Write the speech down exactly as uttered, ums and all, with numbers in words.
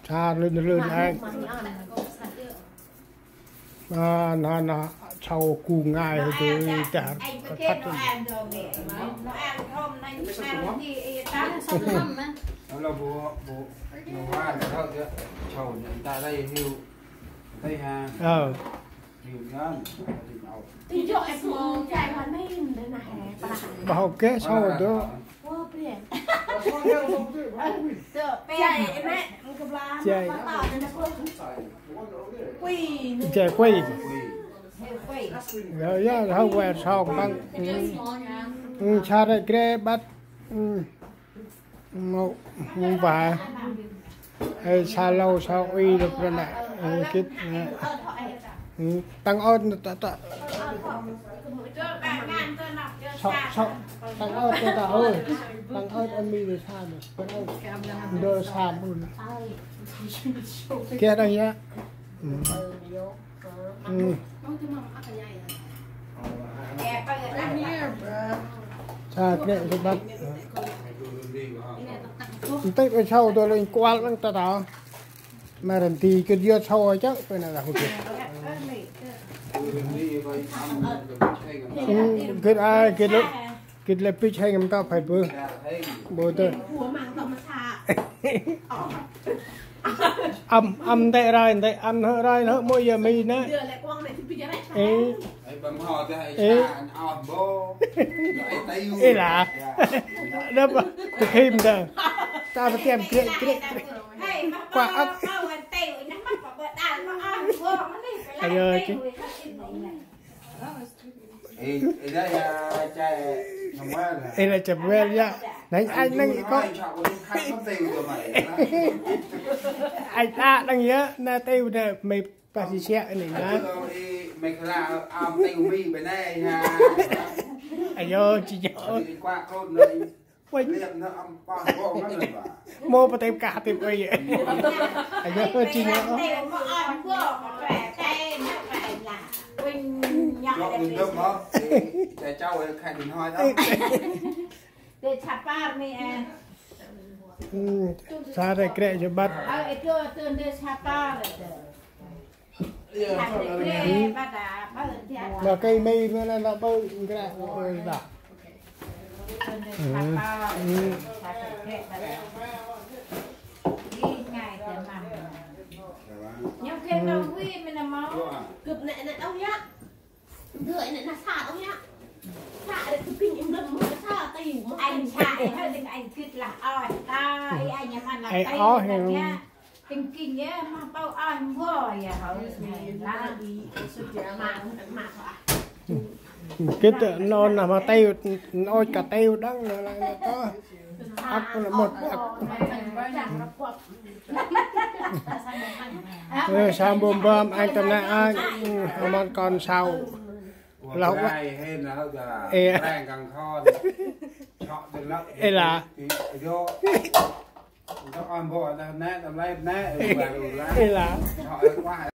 Sa lưn lưn ai. À, na na sau ku ngai hơi tui chả có thắt. Sau năm á. Nó là bộ bộ nó hoa nó thơm chứ. Sau này ta đây hưu đây ha. Ờ. Hưu nhá. Thì dụ em mua chai hoa ninh đây này. Bảo kê sau đó. Chai. Chai quay. Yơ yơ hâu quẹt sông tăng. Sa rê krê bắt. Mâu mâu ba. Ê sa lô sa uy lô prê nè. Ê kít nè. Tăng ơt nè ta ta. Sâu sâu. Tăng ơt nè ta ơi. Tăng ơt ăn mi nè sa nè. Ndơ sa mâu nè. Kia tăng yă. Sa krê sa băt. Ntê pe sau tô lêng kuăl lăng ta ta. Mê răn ti kơ yơ sau chớ pe na ta hụt. Kơ ai kơ lơ kơ lơ pich hêng mta phải bơ. Bơ tơ. Âm âm ntê rai ntê ăn hơ rai hơ mô yơ mi nê. Ê. Ê. Ê là. Đớp. Thực hiện tơ. Ta phải tiêm kệ kệ. Qua ớt. Ayo chứ. Ê, ê, đây, à, chai Noel hả? Ê, là chai Noel, dạ. Này, anh, anh, anh, có. Anh chọn một cái khăn có tiêu cho mày đó. Anh, à, đang nhớ, na tiêu nè, mày pa si siak ni na. Ê, mày khla, à, tiêu mi bên đây hả? Ayo, chị nhớ. Đi qua con này. Ui. Mô pa têm kah têm ơi. Ayo, chi nhớ. Sa rê krê jơ băt. Ba kei mei mê na na bơ ngra ơ da. Anh sa hơi đừng anh cứ là oi ta, ê, anh em ăn là ê, tay ôi, là heo. Nha. Kinh kinh á, mà bao oi mvua ya hả? Kêt nô na ma teo, ôi ka teo đăng na na na to. Ăk na môt ăk. Ơ, sa bôm bơm anh tâm na anh, amon kon sau. Ê. Ê là. Ê là.